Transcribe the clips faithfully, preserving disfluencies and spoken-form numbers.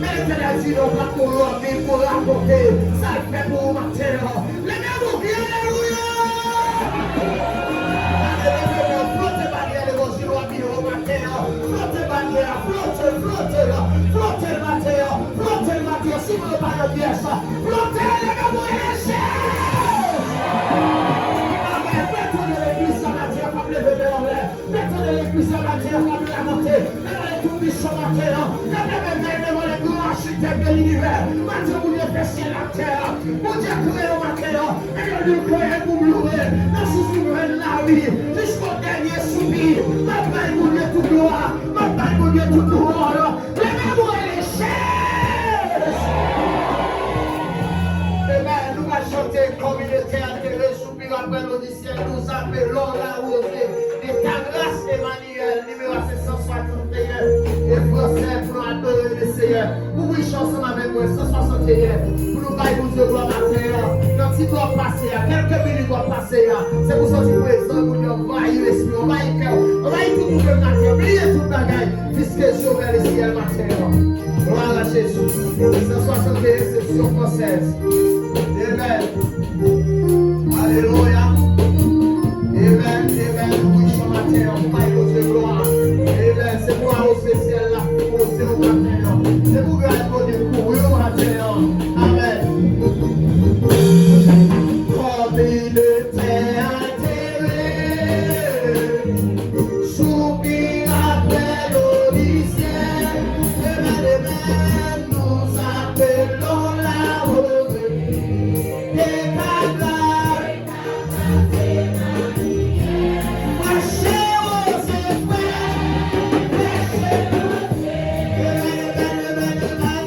Letènèl di nou, w ap mouri, w ap viv pou rakonte sa l fè pou ou maten an. Leve bouke, alelouya! Alelouya! Flote baryè levanjil w ap viv ou maten an. Flote baryè a, flote, flote, flote maten an. Flote maten an, si nou pa nan pyès, flote, leve bouke, leve! Amèn. Fè tande legliz sa maten an, k ap leve men anlè. Fè tande legliz sa maten an, k ap lamante. Fè tande tout pwisan maten an, k ap leve men devan legliz achitèk de linivè. Maten Bondye fè syèl ak tè a. Bondye kreye maten an. E yo di l kreye pou m louwe. Nan sous pou m jwenn lavi. Jisko dènye soupi. M ap bay Bondye tout glwa. M ap bay Bondye tout lwanj. Leve bouke, leve! Amen. Nou va chante comme il était altéré, soupir après l'Odyssée, nous appelons la rosée de ta grâce, Emmanuel, nimewo a se san swasanteyen, e fransè pou nou adore le Seyè. Ouvri chan ansanm avèk mwen, san swasanteyen, pou nou bay Bondye glwa maten an. Nan ti tan w ap pase a, kèlke minit w ap pase a, se pou santi prezans Bondye anvayi lespri w, anvayi kè w, anvayi tout ou menm maten an, bliye tout bagay. Fiske zye w vè lesyèl maten an. Glwa a Jezi. San swasanteyen, seksyon fransèz. Amen. Alelouya. Amen, amen. Wi, chan maten an, pou bay Bondye glwa. Amen. Se pou awoze syèl la, pou poze w maten an. Se pou gras Bondye kouvri w maten an. Amen. Kòm il était altéré, soupir après l'Odyssée, amen, amen, nous appelons la rosée de ta grâce. Prêchez aux frères, prêchez aux frères, amen, amen, amen.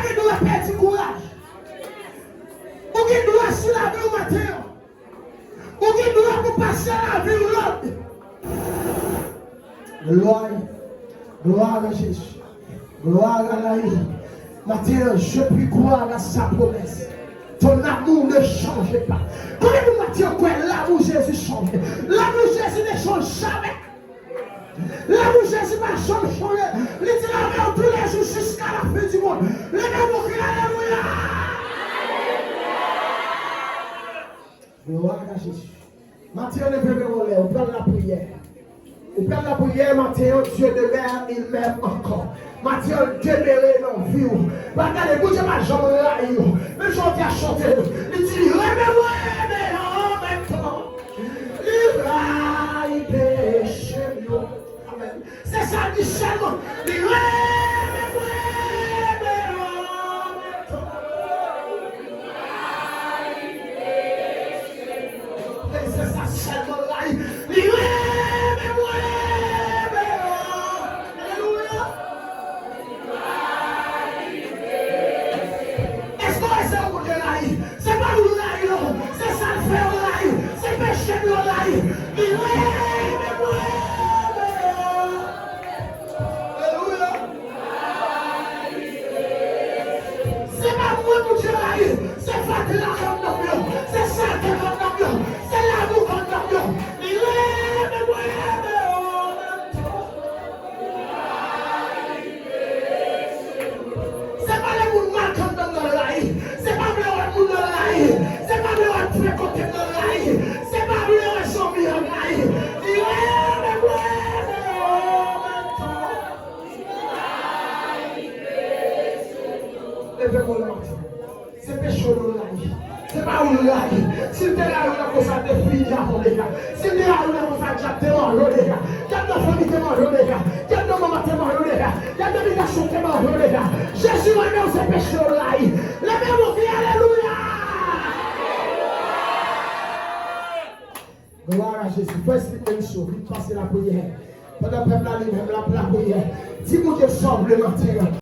Ou gen dwa pèdi kouraj. Ou gen dwa sou lavi w maten an. Ou gen dwa pou pase lavi w lòd. Glwa, glwa a Jezi. Glwa a Jezi. Maten an, je puis croire à sa promesse. Ton amour ne change pas. Konbyen moun maten an kwè lanmou Jezi chanje? Lanmou Jezi ne change jamais. Lanmou Jezi pa janm chanje. Li di l avè w tou lè jou jiska la fen di mond. Leve w kri alelouya. Glwa a Jezi. Maten an, leve men w anlè, ou pral lapriyè. Ou pral lapriyè maten an, Dieu demeure, il m'aime encore. Maten an, l demere nan vi w. Pa gade, Bondye pa janm rayi w. Menm jan w te ap chante, li di, li renmen mwen, men an menm tan, li rayi peche m yo. Amèn. Se sa l di sèlman. Li renmen mwen, men an menm tan. Se sa sèlman l rayi. Li renmen mwen, men an. Alelouya. Èske w wè sa w konn rayi? Se pa ou l rayi non. Se sa l fè w rayi. Se peche m yo rayi. Li renmen mwen. Alelouya. Se pa mwen Bondye rayi. Se fatra k anndan m yo. Se salte k anndan m yo. Se lamou k anndan m yo. Li renmen mwen. Se pa lè moun mal k anndan m nan l rayi. Se pa m lè w wè moun nan l rayi. Se pa m lè w ap frekwante m nan l rayi. Se pa m lè w wè zanmi an rayi. Li renmen mwen. Leve men w lè maten. Se peche w yo rayi. Se pa ou l rayi. Si l te rayi w nan konsa, l te fini avè w deja. Si l te rayi w nan konsa, dyab te manje w deja. Dyab nan fanmi te manje w deja. Dyab nan manman te manje w deja. Dyab nan bitasyon te manje w deja. Jezi renmen w, se peche w rayi. Leve men w, kri alelouya! Glwa a Jezi. Frè Smith Nelson, vin pase lapriyè. Pandan pèp la li menm l ap lapriyè, di Bondye sa w vle maten an.